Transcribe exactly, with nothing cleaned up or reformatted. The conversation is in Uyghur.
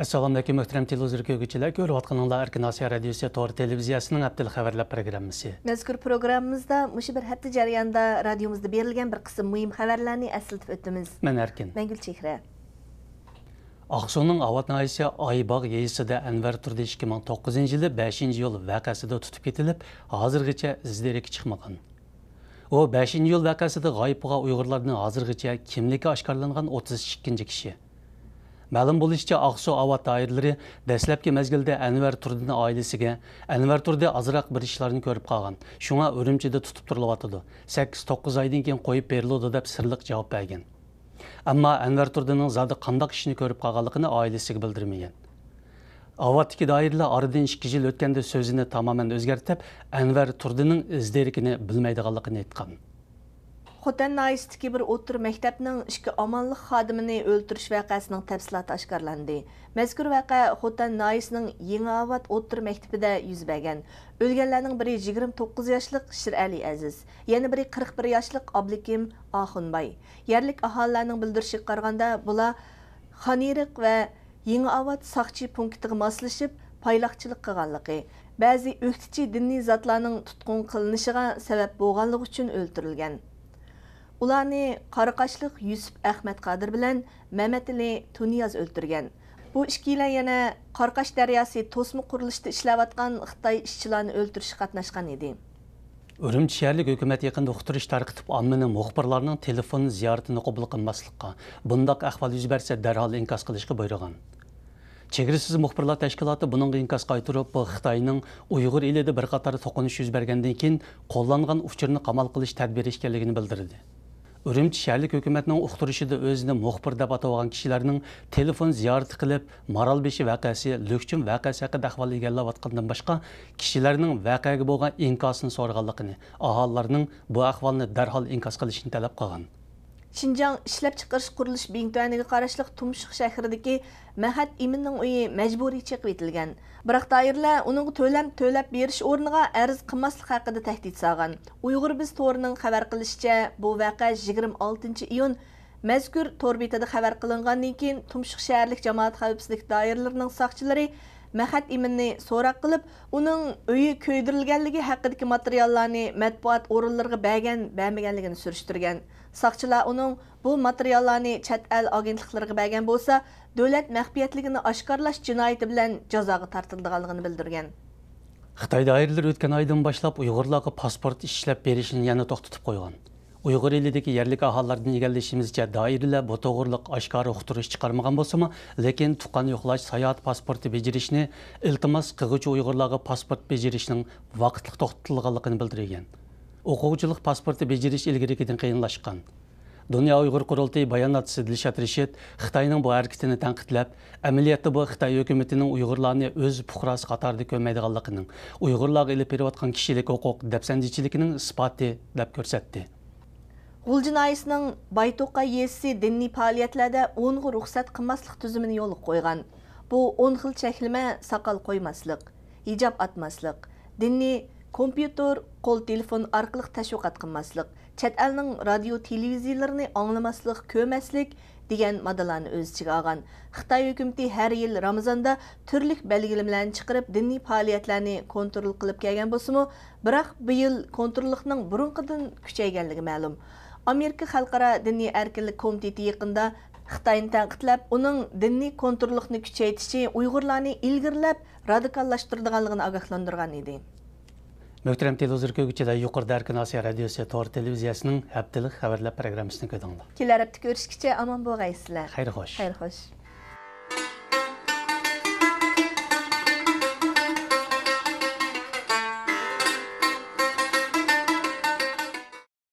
ئەسسالامۇئەلەيكۇم، مۆھتەرەم تېلېۋىزور كۆرگۈچىلەر. كۆرۈۋاتقىنىڭلار ئەركىن ئاسىيا رادىيوسى تور تېلېۋىزىيەسىنىڭ ھەپتىلىك خەۋەرلەر پروگراممىسى. مەزكۇر پروگراممىمىزدا مۇشۇ بىر ھەپتە جەريانىدا رادىيومىزدا بېرىلگەن بىر قىسىم مۇھىم خەۋەرلەرنى ئەسلىتىپ ئۆتىمىز. مەن ئەركىن. مەن گۈلچېھرە. ئاقسۇنىڭ ئاۋات ناھىيەسى ئايباغ يېزىسىدا ئەنۋەر تۇردى ئىككى مىڭ توققۇزىنچى يىلى بەشىنچى ئىيۇل ۋەقەسىدە تۇتۇپ كېتىلىپ، ھازىرغىچە ئىز دېرىكى چىقمىغان. ئۇ بەشىنچى ئىيۇل ۋەقەسىدە غايىب بولغان ئۇيغۇرلاردىن ھازىرغىچە كىملىكى ئاشكارىلانغان ئوتتۇز ئىككىنچى كىشى. مەلۇم بولۇشىچە، ئاقسۇ ئاۋات دائىرىلىرى دەسلەپكى مەزگىلدە ئەنۋەر تۇردىنى ئائىلىسىگە، ئەنۋەر تۇردى ئازراق بىر ئىشلارنى كۆرۈپ قالغان، شۇڭا ئۈرۈمچىدە تۇتۇپ تۇرۇلۇۋاتىدۇ، سەككىز توققۇز ئايدىن كېيىن قويۇپ بېرىلىدۇ، دەپ سىرلىق جاۋاب بەرگەن. ئەمما ئەنۋەر تۇردىنىڭ زادى قانداق ئىشنى كۆرۈپ قالغانلىقىنى ئائىلىسىگە بىلدۈرمىگەن. ئاۋاتتىكى دائىرىلەر ئارىدىن ئىككى يىل ئۆتكەندە سۆزىنى تامامەن ئۆزگەرتىپ، ئەنۋەر تۇردىنىڭ ئىز دېرىكىنى بىلمەيدىغانلىقىنى ئېيتقان. خوتەن ناھىيەسىدىكى بىر ئوتتۇرا مەكتەپنىڭ ئىككى ئامانلىق خادىمىنى ئۆلتۈرۈش ۋەقەسىنىڭ تەپسىلاتى ئاشكارىلاندى. مەزكۇر ۋەقە خوتەن ناھىيەسىنىڭ يېڭىئاۋات ئوتتۇرا مەكتىپىدە يۈز بەرگەن. ئۆلگەنلەرنىڭ بىرى يىگىرمە توققۇز ياشلىق شىرئەلى ئەزىز، يەنە بىرى قىرىق بىر ياشلىق ئابلىكىم ئاخۇنباي. يەرلىك ئاھالىلەرنىڭ بىلدۈرۈشىگە قارىغاندا، بۇلار خانئېرىق ۋە يېڭىئاۋات ساقچى پونكىتىغا ماسلىشىپ، پايلاقچىلىق قىلغانلىقى، بەزى ئۆكتىچى دىنىي زاتلارنىڭ تۇتقۇن قىلىنىشىغا سەۋەب بولغانلىقى ئۈچۈن ئۆلتۈرۈلگەن. ئۇلارنى قاراقاشلىق يۈسۈپ ئەخمەت قادىر بىلەن مەمەتئېلى تۇنىياز ئۆلتۈرگەن. بۇ ئىككىيلەن يەنە قاراقاش دەرياسى توسما قۇرۇلۇشىدا ئىشلەۋاتقان خىتاي ئىشچىلارنى ئۆلتۈرۈشكە قاتناشقان ئىدى. ئۈرۈمچى شەھەرلىك ھۆكۈمەت يېقىندا ئۇقتۇرۇش تارقىتىپ، ئاممىنى مۇخبىرلارنىڭ تېلېفون زىيارىتىنى قوبۇل قىلماسلىققا، بۇنداق ئەھۋال يۈز بەرسە دەرھال ئىنكاس قىلىشقا بۇيرۇغان. چېگرىسىز مۇخبىرلار تەشكىلاتى بۇنىڭغا ئىنكاس قايتۇرۇپ، بۇ خىتاينىڭ ئۇيغۇر ئېلىدە بىر قاتار توقۇنۇش يۈز بەرگەندىن كېيىن قوللانغان ئۇچۇرنى قامال قىلىش تەدبىرى ئىكەنلىكىنى بىلدۈردى. ئۈرۈمچى شەھەرلىك ھۆكۈمەتنىڭ ئۇقتۇرۇشىدا ئۆزىنى مۇخبىر دەپ ئاتىۋالغان كىشىلەرنىڭ تېلېفون زىيارىتى قىلىپ، مارالبېشى ۋەقەسى، لۈكچۈن ۋەقەسى ھەققىدە ئەھۋال ئىگىلەۋاتقاندىن باشقا، كىشىلەرنىڭ ۋەقەگە بولغان ئىنكاسىنى سورىغانلىقىنى، ئاھالىلەرنىڭ بۇ ئەھۋالنى دەرھال ئىنكاس قىلىشىنى تەلەپ قىلغان. شىنجاڭ ئىشلەپچىقىرىش قۇرۇلۇش بىڭتۈەنىگە قاراشلىق تۇمشۇق شەھىرىدىكى مەخەت ئىمىننىڭ ئۆيى مەجبۇرىي چېقىۋېتىلگەن. بىراق، دائىرىلەر ئۇنىڭغا تۆلەم تۆلەپ بېرىش ئورنىغا ئەرز قىلماسلىق ھەققىدە تەھدىت سالغان. ئۇيغۇر بىز تورىنىڭ خەۋەر قىلىشىچە، بۇ ۋەقە يىگىرمە ئالتىنچى ئىيۇن مەزكۇر تور بېتىدە خەۋەر قىلىنغاندىن كېيىن، تۇمشۇق شەھەرلىك جامائەت خەۋپسىزلىك دائىرىلىرىنىڭ ساقچىلىرى مەخەت ئىمىننى سوراق قىلىپ، ئۇنىڭ ئۆيى كۆيدۈرۈلگەنلىكى ھەققىدىكى ماتېرىياللارنى مەتبۇئات ئورۇنلىرىغا بەرگەن، بەرمىگەنلىكىنى سۈرۈشتۈرگەن. ساقچىلار ئۇنىڭ بۇ ماتېرىياللارنى چەت ئەل ئاگېنتلىقلىرىغا بەرگەن بولسا، دۆلەت مەخپىيەتلىكىنى ئاشكارىلاش جىنايىتى بىلەن جازاغا تارتىلىدىغانلىقىنى بىلدۈرگەن. خىتاي دائىرىلىرى ئۆتكەن ئايدىن باشلاپ ئۇيغۇرلارغا پاسپورت ئىشلەپ بېرىشنى يەنە توختىتىپ قويغان. ئۇيغۇر ئېلىدىكى يەرلىك ئاھالىلەردىن ئىگىلىشىمىزچە، دائىرىلەر بۇ توغرىلىق ئاشكارا ئۇقتۇرۇش چىقارمىغان بولسىمۇ، لېكىن تۇغقان يوقلاش، ساياھەت پاسپورتى بېجىرىشنى ئىلتىماس قىلغۇچى ئۇيغۇرلارغا پاسپورت بېجىرىشنىڭ ۋاقىتلىق توختىتىلغانلىقىنى بىلدۈرگەن. ئوقۇغۇچىلىق پاسپورتى بېجىرىش ئىلگىرىكىدىن قىيىنلاشقان. دۇنيا ئۇيغۇر قۇرۇلتىيى باياناتچىسى دىلشات رىشىت خىتاينىڭ بۇ ھەرىكىتىنى تەنقىدلەپ، ئەمەلىيەتتە بۇ خىتاي ھۆكۈمىتىنىڭ ئۇيغۇرلارنى ئۆز پۇقراسى قاتارىدا كۆرمەيدىغانلىقىنىڭ، ئۇيغۇرلارغا ئېلىپ بېرىۋاتقان كىشىلىك ھوقۇق دەپسەندىچىلىكىنىڭ ئىسپاتى، دەپ كۆرسەتتى. غۇلجا ناھىيەسىنىڭ بايتوقاي يېزىسى دىنىي پائالىيەتلەردە ئونغا رۇخسەت قىلماسلىق تۈزۈمىنى يولغا قويغان. بۇ ئون خىل چەكلىمە: ساقال قويماسلىق، ھىجاب ئاتماسلىق، دىننى كومپيۇتېر، قول تېلېفون ئارقىلىق تەشۋىقات قىلماسلىق، چەت ئەلنىڭ رادىيو، تېلېۋىزىيەلىرىنى ئاڭلىماسلىق، كۆرمەسلىك دېگەن ماددىلارنى ئۆز ئىچىگە ئالغان. خىتاي ھۆكۈمىتى ھەر يىل رامىزاندا تۈرلۈك بەلگىلىمىلەرنى چىقىرىپ، دىنىي پائالىيەتلەرنى كونترول قىلىپ كەلگەن بولسىمۇ، بىراق بۇ يىل كونتروللۇقنىڭ بۇرۇنقىدىن كۈچەيگەنلىكى مەلۇم. ئامېرىكا خەلقئارا دىنىي ئەركىنلىك كومىتېتى يېقىندا خىتاينى تەنقىدلەپ، ئۇنىڭ دىنىي كونتروللۇقنى كۈچەيتىشى ئۇيغۇرلارنى ئىلگىرىلەپ رادىكاللاشتۇرىدىغانلىقىنى ئاگاھلاندۇرغان ئىدى. مۆھتەرەم تېلېۋىزور كۆرگۈچىلەر، يۇقىرىدا ئەركىن ئاسىيا رادىيوسى تور تېلېۋىزىيەسىنىڭ ھەپتىلىك خەۋەرلەر پروگراممىسىنى كۆردۈڭلار. كېلەر ھەپتە كۆرۈشكىچە ئامان بولغايسىلەر. خەير خوش. خەير خوش.